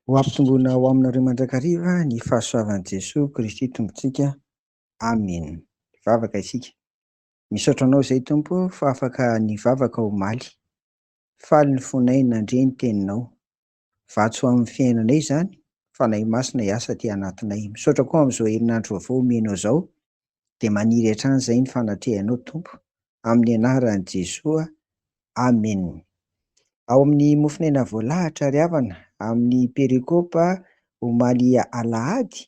Ho ampitomboina ho aminareo mandrakariva ny fahasoavan'i Jesoa Kristy Tompontsika. Amena. Hivavaka isika. Misaotra Anao izay Tompo fa afaka nivavaka omaly. Faly ny fonay nandre ny Teninao. Vatsy ho amin'ny fiainanay izany, Fanahy Masina hiasa aty anatinay. Misaotra koa amin'izao herinandro vaovao omenao izao, dia maniry hatrany izay ny fanatrehanao Tompo. Amin'ny anaran'i Jesoa. Amena. Ao amin'ny mofonaina voalahatra ry havana, amin'ny perikopa omaly alahady,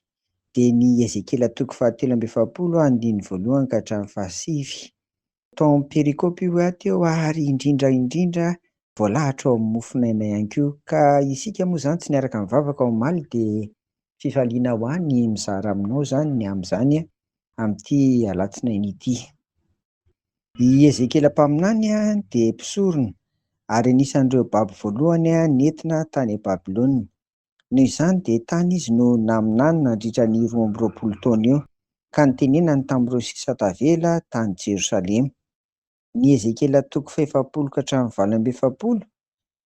dia ny Ezekiela toko fahatelo amby efapolo andininy voalohany ka hatramin'ny fahasivy. Tao amin'ny perikopa io teo ary indrindra indrindra voalahatra ao amin'ny mofonaina ihany koa. Ka isika moa izany tsy niaraka nivavaka omaly dia fifaliana ho ahy ny mizara aminao izany ny amin'izany amin'ity alatsinainy ity. I Ezekiela mpaminany dia mpisorona ary anisan'ireo babo voalohany nentina tany Babylona. Noho izany dia tany izy no naminany nandritra ny 22 taona eo, ka nitenenany tamin'ireo sisa tavela tany Jerosalema. Ny Ezekiela toko fahefapolo ka hatramin'ny 48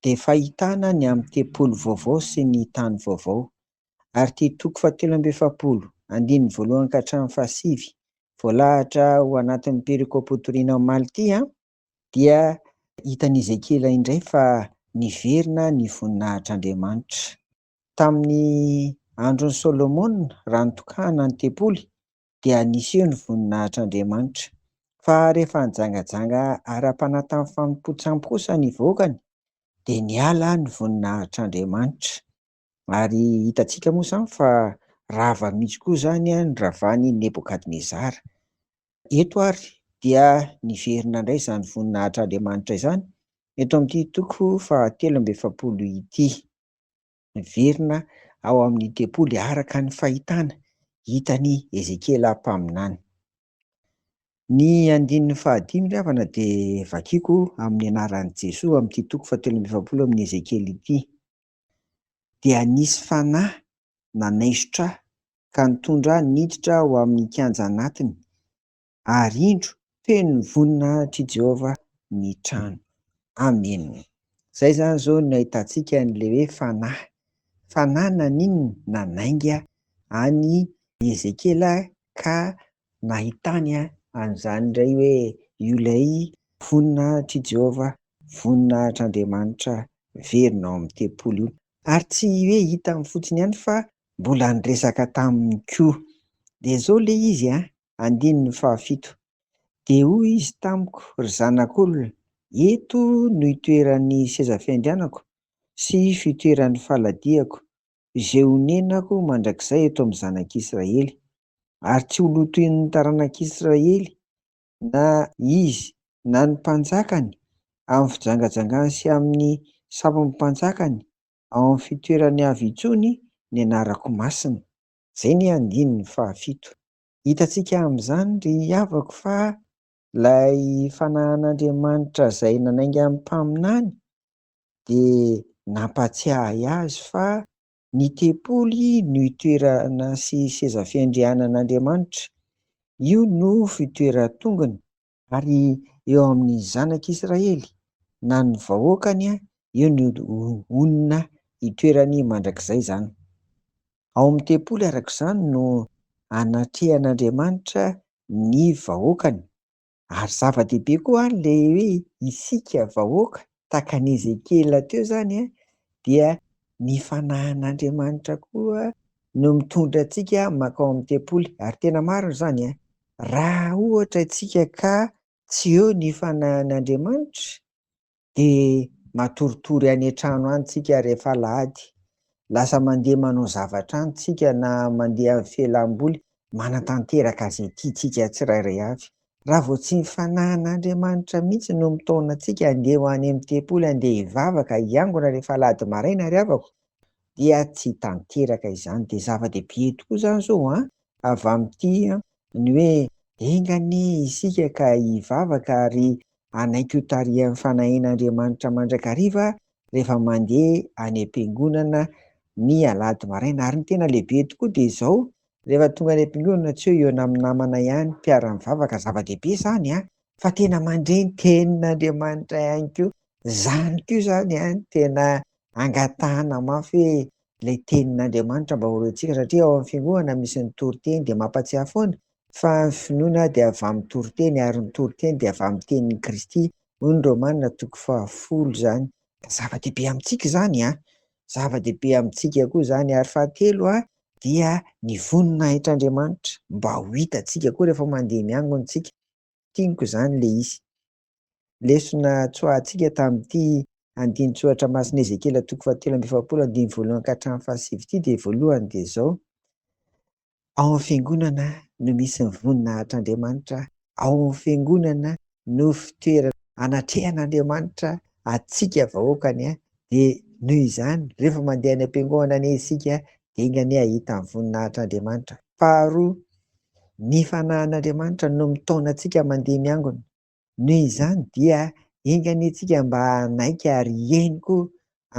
dia fahitana ny amin'ny tempoly vaovao sy ny tany vaovao. Ary ity toko fahatelo amby efapolo, andininy voalohany ka hatramin'ny fahasivy, voalahatra ho anatin'ny perikopotoriana omaly ity, dia hitan'i Ezekiela indray fa niverina ny voninahitr'Andriamanitra. Tamin'ny andron'i Solomona, raha nitokana ny tempoly, dia niseho ny voninahitr'Andriamanitra. Fa rehefa nijangajanga ara-panahy tamin'ny fanompoan-tsampy kosa ny vahoakany, dia niala ny voninahitr'Andriamanitra. Ary hitantsika moa izany fa rava mihitsy koa izany ny ravan'i Nebokadnezara. Eto ary dia niverina indray izany voninahitr'Andriamanitra izany eto amin'ity toko fahatelo amby efapolo ity. Miverina ao amin'ny tempoly araka ny fahitana hitan'i Ezekiela mpaminany. Ny andininy fahadimy ry havana dia vakiko amin'ny anaran'i Jesoa amin'ity toko fahatelo amby efapolo amin'ny Ezekiela ity. Dia nisy fanahy nanaisotra ahy ka nitondra ahy niditra ho amin'ny kianja anatiny, ary indro, feno ny voninahitr'i Jehovah ny trano. Amena. Izay izany izao no ahitantsika an'ilay hoe fanahy. Fanahy naninona? Nanainga an'i Ezekiela ka nahitany an'izany indray hoe io ilay voninahitr'i Jehovah, voninahitr'Andriamanitra miverina ao amin'ny tempoly io. Ary tsy hoe hitany fotsiny ihany fa mbola niresaka taminy koa. Dia izao ilay izy an, andininy fahafito. Dia hoy izy tamiko, Ry zanak'olona, eto no itoeran'ny seza fiandrianako sy fitoeran'ny faladiako, izay honenako mandrakizay eto amin'ny zanak'Israely. Ary tsy ho lotoin'ny taranak'Israely na izy na ny mpanjakany amin'ny fijangajangany sy amin'ny sampin'ny mpanjakany ao amin'ny fitoerany avy intsony ny anarako masina. Izay ny andininy fahafito. Hitantsika amin'izany ry havako fa ilay fanahin'Andriamanitra izay nanainga ny mpaminany dia nampatsiahy azy fa ny tempoly no itoerana sy seza fiandrianan'Andriamanitra. Io no fitoeran-tongony. Ary eo amin'ny zanak'Israely na ny vahoakany, eo no honina itoerany mandrakizay izany. Ao amin'ny tempoly araka izany no anatrehan'Andriamanitra ny vahoakany. Ary zava-dehibe koa ilay hoe isika vahoaka, tahaka an'i Ezekiela teo izany, dia ny fanahin'Andriamanitra koa no mitondra antsika mankao amin'ny tempoly. Ary tena marina izany, raha ohatra isika ka tsy eo ny fanahin'Andriamanitra, dia matoritory any an-trano any tsika rehefa alahady, lasa mandeha manao zavatra any tsika na mandeha amin'ny fialam-boly, manatanteraka izay tiantsika tsirairay avy. Raha vao tsy ny fanahin'Andriamanitra mihitsy no mitaona antsika handeha ho any amin'ny tempoly, handeha hivavaka, hiangona rehefa alahady maraina ry havako, dia tsy tanteraka izany. Dia zava-dehibe tokoa izany izao an, avy amin'ity ny hoe enga anie isika ka hivavaka ary hanaiky ho tarihan'ny fanahin'Andriamanitra mandrakariva rehefa mandeha any am-piangonana ny alahady maraina. Ary ny tena lehibe tokoa dia izao, rehefa tonga any am-piangonana tsy hoe eo amin'ny namana ihany, mpiara-mivavaka, zava-dehibe izany an, fa tena mandre ny tenin'Andriamanitra ihany koa. Izany koa izany an, tena angatahana mafy hoe ilay tenin'Andriamanitra mba ho rentsika satria ao amin'ny fiangonana misy ny toriteny dia mampatsiahy foana fa ny finoana dia avy amin'ny toriteny ary ny toriteny dia avy amin'ny tenin'i Kristy hoy ny Romana toko fahafolo izany. Ka zava-dehibe amintsika izany an! Zava-dehibe amintsika koa izany ary fahatelo an dia ny voninahitr'Andriamanitra mba ho hitantsika koa rehefa mandeha miangona isika. Tiako izany ilay izy. Lesona tsoahantsika tamin'ity andinin-tsoratra masin'i Ezekiela toko fahatelo amby efapolo andininy voalohany ka hatramin'ny fahasivy ity dia voalohany dia izao, ao amin'ny fiangonana no misy ny voninahitr'Andriamanitra, ao amin'ny fiangonana no fitoerana anatrehan'Andriamanitra antsika vahoakany, dia noho izany rehefa mandeha any am-piangonana anie isika dia enga anie hahita ny voninahitr'Andriamanitra. Faharoa, ny fanahin'Andriamanitra no mitaona antsika mandeha miangona. Noho izany dia enga anie tsika mba hanaiky ary hihaino koa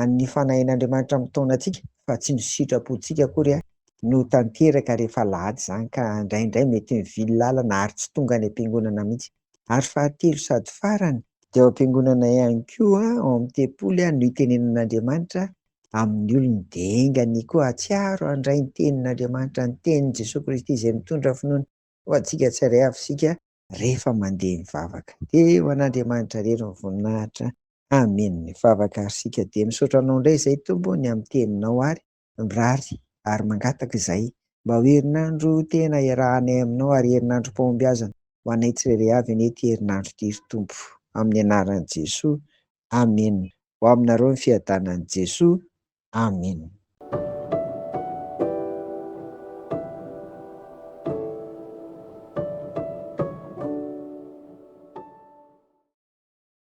an'ny Fanahin'Andriamanitra mitaona antsika fa tsy ny sitrapontsika akory no tanteraka rehefa alahady izany ka indraindray mety mivily lalana ary tsy tonga any am-piangonana mihitsy. Ary fahatelo sady farany dia ao am-piangonana ihany koa ao amin'ny tempoly no itenenan'Andriamanitra amin'ny olony dia enga anie koa hahatsiaro handray ny tenin'Andriamanitra, ny tenin'i Jesoa Kristy izay mitondra finoana ho antsika tsirairay avy isika rehefa mandeha mivavaka. Dia ho an'Andriamanitra irery ny voninahitra. Amen. Mivavaka ary isika. Dia misaotra anao indray izay Tompo ny amin'ny teninao ary mirary ary mangataka izay mba ho herinandro tena iarahanay aminao ary herinandrom-pahombiazana ho anay tsirairay avy anie ity herinandro ity ry Tompo. Amin'ny anaran'i Jesoa. Amen. Ho aminareo ny fiadanan'i Jesoa. Amen.